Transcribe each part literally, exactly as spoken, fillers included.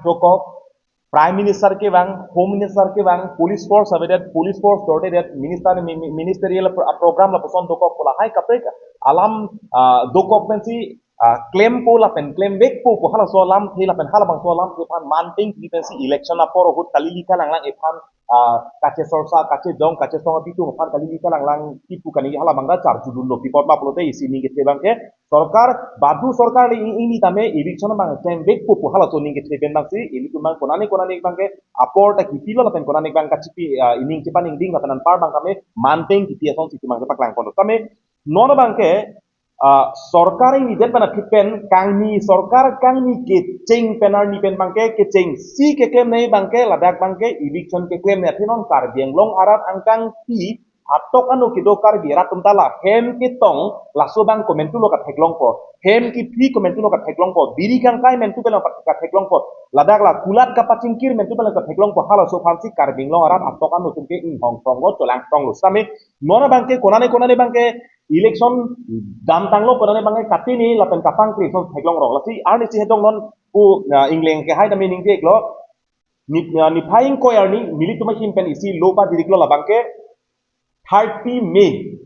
dokok, Prime Minister kevang, Home Minister kevang, police force avedet, police force dordedet, minister mi- mi- ministerial pro- program lapuson dokok pu lahai kaprek alam ah, dokok pensi ah, klempo lapen klemvekpo pu halaso alamthe lapen halabangso alamthe aphan manteng kipi pensi election apor ahut kalili kalanglang ephan ah, kachesorsa, kachejong, kachesong abitung aphan kalili kalanglang kipu kaningje halabang ta charjudunlo, pi apot ma pulote isi ning kethe abangke sorkar, badu sorkar le ing- ingni tame eviction abang klemvekpo pu halaso ning kethe pen abangsi ilitum abang konane konane abangke apor ta kipilo lapen konane abang kachipi ah, ining chepaningding lapen anpar abang tame manteng kipi asonsi itum abang chepaklangponlo. Tame non abangke ah, sorkar ingnidet pen aphi pen kangni, sorkar kangni kecheng pen arni pen abangke kechengsi keklemnei abangke ladak abangke eviction keklemnei athe non Karbi Anglong arat angkangpi atok ano kedo Karbi arat atum ta la hem ketong laso abang komentulo katheklongpo, hem kephi komentulo katheklongpo, biri kangkai mentu pen katheklongpo, ladak la kulat kapachingkir mentu pen katheklongpo, halaso aphansi Karbi Anglong arat atok ano atum ke inghongtonglo, cholangtonglo. Sitame non abangke konane konane abangke election damtanglo, konane abangke katini lapen kapangkri ason theklongrong. Lasi arnisi hedong non pu ah, ingleng kehai tame ningje-iklo. Ni- ah, niphai ingkoi arni nelitum ahin pen isi lo padiriklo, labangke thirty May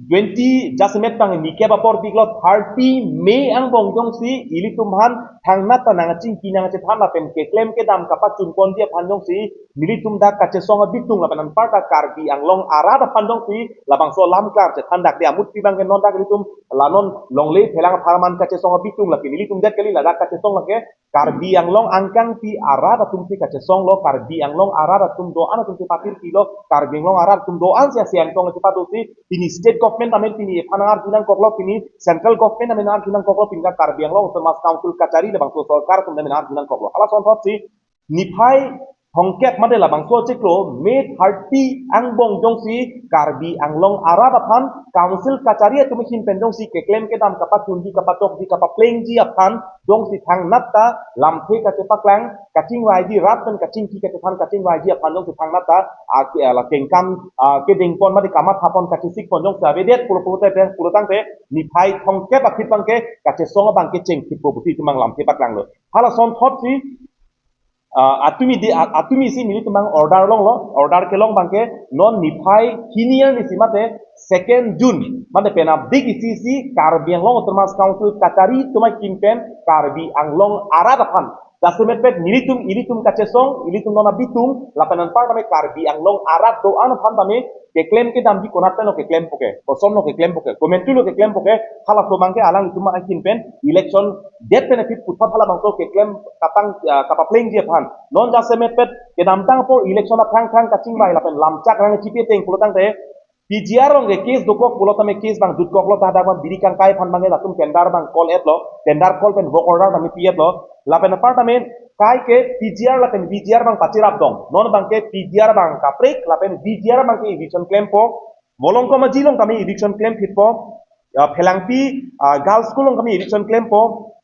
twenty jasemet tang nikep apor diklo, thirty May angbong jongsi ilitum aphan thangnat ta nangchingki nangchethan lapen keklem kedam kapachunponji aphan jongsi nelitum dak kachesong abitung lapen anparta Karbi Anglong arat aphan jongsi labangso alam klar chethan dakde amutpi abangke non dak ilitum la non longle phelang apharman kachesong abitung lake nelitum det kali, ladak kachesong lake Karbi Anglong angkangpi arat atumsi kachesonglo, Karbi Anglong arat atum do-an atumsi patirpilo, Karbi Anglong arat atum do-ansi asiangtong si padosi, pini state government tame pini ephan arjunangkoklo, pini central government tame arjunangkoklo, pini Karbi Anglong Autonomous Council kachari labangso sorkar atum tame arjunangkoklo. Halason thotsi niphai thomkep mate labangso chiklo May thirty angbong jongsi Karbi Anglong arat aphan council kachari atum ahin pen jongsi keklem kedam kapachunji kapatokji kapaplengji aphan jongsi thangnat ta lamthe kachepaklang kachingvaiji, rat pen kachingki kachethan kachingvaiji aphan jongsi thangnat ta ah, ke- ah, la kengkam ah, kedengpon mate kamathapon kachesikpon jongsi avedet pulo pulote pulo tangte niphai thomkep aphi abangke kachesong abangke chengthippo pusi itum abang lamthe paklanglo. Halason thotsi ah, atumi di ah, atumisi nelitum abang order longlo, order kelong abangke non niphai hini arnisi mate second June mate penapdik isi si Karbi Anglong Autonomous Council kachari atum ahin pen Karbi Anglong arat aphan jasemetpet nelitum ilitum kachesong ilitum non abitung lapen anpar tame Karbi Anglong arat do-an aphan tame keklem kedamji konat penlo keklempo ke, kosonlo keklempo ke, komentulo keklempo ke, halaso abangke alanglitum ahin pen election det pen aphi puthot halabangso keklem kapang ah, kapaplengji aphan. Non jasemetpet kedamtang apor election aphrang aphrang kachingvai lapen lamchak rang chipi ateng pulo tangte P G R along ke case dokok pulo tame case abang jutkoklo, ta dak abang biri kangkai aphan abangke latum tender abang call etlo, tender call pen work order tame pi-etlo, lapen apar tame kaike P G R lapen V G R abang pachirapdong. Non abangke P G R abang kaprek lapen V G R abangke eviction klempo. Volongkom Aji along tame eviction klemphitpo. Ah, Phelangpi ah, Girls School along tame eviction klempo.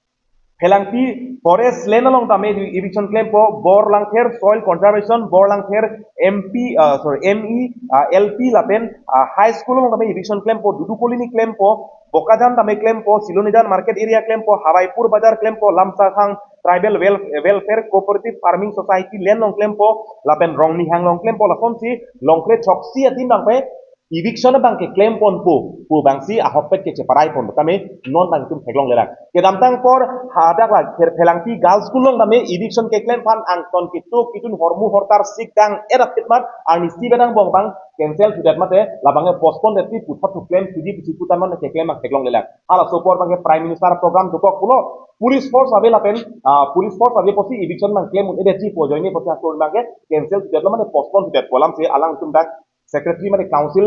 Phelangpi forest land along tame eviction klempo. Borlangther Soil Conservation, Borlangther M P ah, sorry, M E ah, L P lapen ah, High School along tame eviction klempo. Dudu Colony klempo. Bokajan tame klempo. Silonijan Market Area klempo. Hawaipur Bazar klempo. Lamsakhang Tribal Wel- Welfare Cooperative Farming Society land along klempo, lapen Rongnihang along klempo, lasonsi longkre choksi adim abangke eviction abang keklemponpo pu abangsi ahokpet kacheparaipon tame non tang itum theklonglelang. Kedamtang apor hadak la Pher- Phelangpi Girls School along tame eviction keklem aphan angton ketok ketun hormu hortar sik dang-et aphi mat arnisi bedang angbong abang cancel thudet mate labangke postpone det si puthot thu klem thuji pusi putan non keklem abang theklonglelang. Halaso apor abangke Prime Minister program dokok pulo, police force ave lapen ah, police force ave pusi eviction abang klem un-edetji pu ajoine pusi aso abangke cancel thudetlo mane postpone thudetpo, alamsi alangtum dak secretary mane council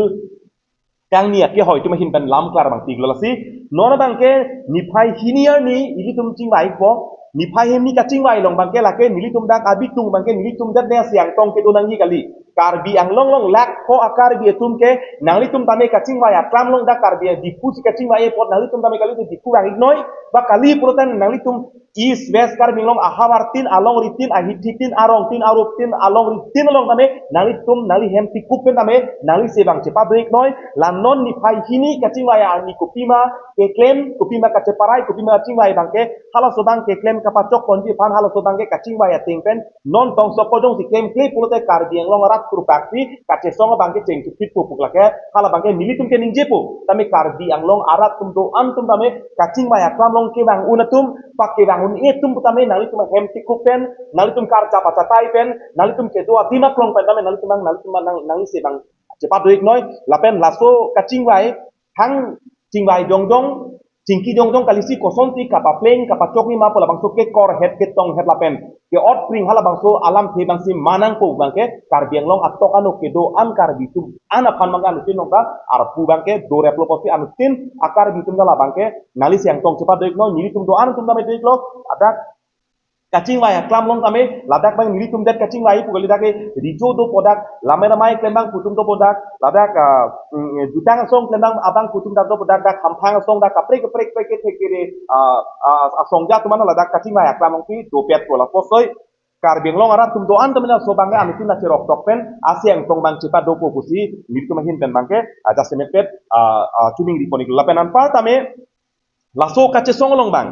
kangni akehoi atum ahin pen lam klar abang tiklo. Lasi non abangke niphai hini arni ilitum chingvaipo, niphai hini kachingvai along abangke lake nelitum dak abitung abangke nelitum det ne asiangtong kedo nangji kali. Karbi Anglong along lakh pho a-Karbi atum ke nanglitum tame kachingvai aklam along dak Karbi Diphu si kachingvai apot nanglitum tame kali Diphu vang-iknoi ba kali pulote nanglitum East West Karbi Anglong ahavar tin, alongri tin, ahithi tin, arong tin, arup tin, alongri tin along tame nanglitum nangli hem tikup pen tame nangli se abang chepadoi-iknoi. La non niphai hini kachingvai arni kopima keklem, kopima kacheparai, kopima kachingvai abang ke halaso abang keklem kapachok ponji aphan halaso abang ke kachingvai ateng pen non tong soko jongsi klemkle pulote Karbi Anglong arat kurpak si kachesong abang ke chengchupit po pu lake hala abang ke nelitum keningjepo. Tame Karbi Anglong arat atum do-an atum tame kachingvai aklam along kevang un atum, pa kevang un-e atum tame nanglitum hem tikup pen, nanglitum karjap achatai pen, nanglitum kedo adim aklong pen tame nanglitum nang, nanglitum nang, nangli se abang chepadoi-iknoi. Lapen laso kachingvai hang chingvai jongjong, chingki jongjong kali si kosonsi kapapleng kapachokji ma pu labangso kekor het ketong het lapen ke-otpring halabangso alamthe abang si manangpo abang ke Karbi Anglong atok ano kedo-an Karbi atum an aphan abang ke anuttin nong ta arpu abang ke doreplo pusi anuttin a-Karbi atum ta labang ke nangli se angtong chepadoi-iknoi. Nelitum do-an atum tame doi-iklo adak kachingvai aklam along tame ladak abang nelitum det kachingvai pu kali dak ke rijo dopo dak, lamai ramai klem abangphu atum dopo dak, ladak ah, mm, jutang asong klem abang abangphu atum dak dopo dak, dak hamphang asong dak kaprek kaprek kaprek kethek kere ah, ah, asong ja atum ano ladak kachingvai aklam along si dopetpo. Lapuson Karbi Anglong arat atum do-an tame laso abang ke anuttin acheroktok pen ase angtong abang chepadopo pusi nelitum ahin pen abang ke ah, jasemet pet ah, ah, choningri pon-iklo. Lapen anpar tame laso kachesong along abang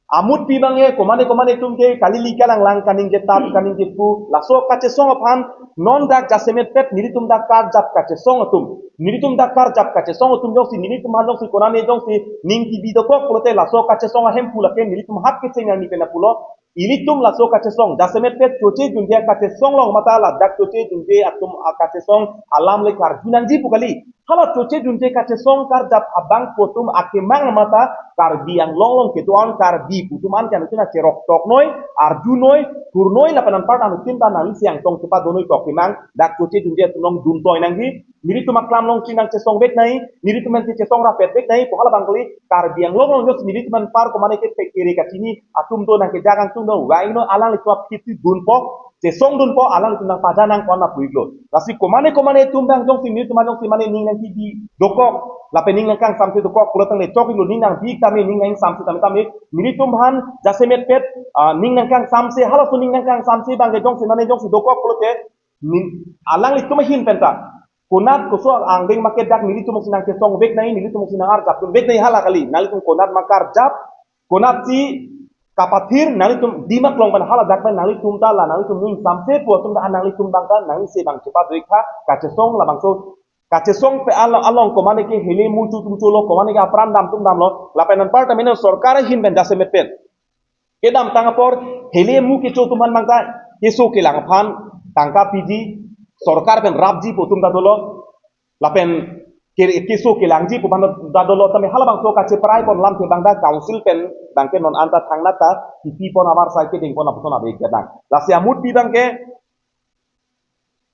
amutpi abang ke komane komane atum ke kali li kalanglang kaningje tap kaningje pu laso kachesong aphan non dak jasemet pet nelitum dak karjap kachesong atum, nelitum dak karjap kachesong atum jongsi nelitum aphan jongsi konane jongsi ning kebi dokok pulote laso kachesong ahemphu lake nelitum hat kecheng arni pen pulo. Ilitum laso kachesong jasemet pet choche junje kachesong along mata ladak choche junje atum akachesong alam le karju nangji pu kali. Hala choche junje kachesong karjap abangphu atum akemang mata Karbi Anglong along kedo-an Karbi pu atum an ke anuttin acheroktoknoi, arjunoi, kurnoi lapen anpar anuttin ta nangli se angtong chepadonoi tok kemang dak choche junje atum along duntoi nangji. Nelitum aklam along si nangchesong vek nai, nelitum pen si chesong rapet vek nai pu hala abang kali. Karbi Anglong along jongsi nelitum anpar komane kethek kere kachini atum do nangkejak angtung do vang-iknoi, alanglitum aphi si dunpo, chesong dunpo, alanglitum nangpaja nangkon apuiklo. Lasi komane komane atum abang jongsi nelitum abang jongsi mane ning nangkebi dokok lapen ning nangkangsamse dokok pulo tangte chok-iklo, ning nangbi tame ning nangsamse tame tame nelitum aphan jasemet pet ah, ning nangkangsamse, halaso ning nangkangsamse abang ke jongsi mane jongsi dokok pulote ning alanglitum ahin pen ta konat koso angdeng ma ke dak nelitum si nangchesong vek nai, nelitum si nangarjap dun vek nai hala kali. Nanglitum konat ma karjap, konat si kapathir, nanglitum adim aklong pen hala dak pen nanglitum ta la nanglitum ning samse pu atum ta nanglitum abang ta nangli se abang chepadoi-ik tha. Kachesong labangso kachesong pe along along komane ke hele muchu tum chulo, komane ke apran dam tum damlo, lapen anpar tame non sorkar ahin pen jasemet pen kedamtang apor hele mu kecho atum aphan abang ta keso kelang aphan tangka piji, sorkar pen rapji pu atum ta dolo, lapen ke-, keso kelangji pu aphan ta dolo tame halabangso kacheparai pon alamthe abang ta council pen abang ke non anta thangnat ta kipi pon avarsai kedeng pon apuson ave kedang. Lasi amutpi abang ke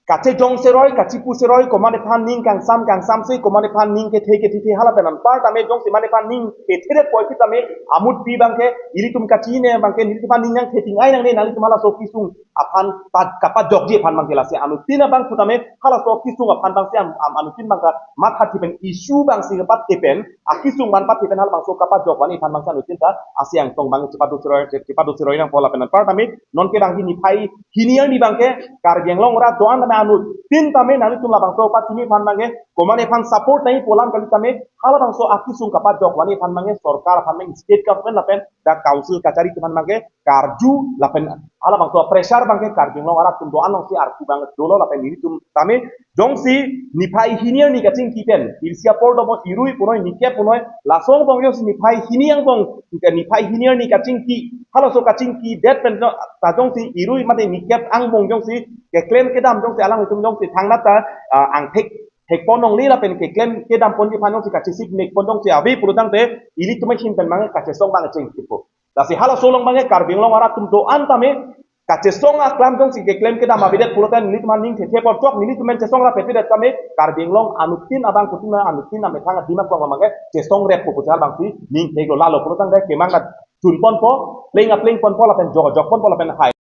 kachejong seroi, kachipu seroi, komane aphan ning kangsam, kangsamse, komane aphan ning kethe, kethe, hala pen anpar tame jongsi mane aphan ning kethe det poi pi tame, amutpi abang ke, ilitum kachine abang ke, nelitum aphan ning nangtheting ai nangne, nanglitum halaso kesung aphan pat, kapajokji aphan abang ke lasi, anuttin abang pu tame, halaso kesung aphan abang si am, am, anuttin abang ke, matha thi pen issue abang si kapat the pen, akesung aphan pat the pen, halabangso kapajok vani aphan abang si anuttin ta, ase angtong abang chepado seroi, chepado seroi nangpo lapen anpar tame, non ke abang hini phai, hini arni abang ke Karbi Anglong arat do-an tame anuttin tame nanglitum labangso pachini aphan abang ke komane aphan support nai pu alam kali tame halabangso akesung kapajok vani aphan abang ke sorkar aphan abang state government lapen dak council kachari aphan abang ke karju lapen halabangso pressure abang ke Karbi Anglong arat atum do-an along si arpu abang dolo lapen nelitum tame jongsi niphai hini arni kachingki pen, irsi apor domo irui punoi, nikep punoi, laso angbong jongsi niphai hini angbong, niphai hini arni kachingki, halaso kachingki det pen jo-, ta jongsi irui mate nikep angbong jongsi keklem kedam jongsi alanglitum jongsi thangnat ta, ah, angthek thek pon longle lapen keklem kedam ponji aphan jongsi kachesik mek pon jongsi ave pulo tangte ilitum ahin pen abang kachesong abang chengkipo. Lasi halaso along abang Karbi Anglong arat atum do-an tame kachesong aklam jongsi keklem kedam avedet pulote nelitum aphan ning thethe pon chok, nelitum pen chesong rapet pidet tame Karbi Anglong anuttin abang kutima anuttin amethang adim aklong abang ke chesong reppo pu chal abang si ning theklo, lalo pulo tangte kemang ka chun ponpo, pleng apleng ponpo lapen jok jok ponpo lapen hai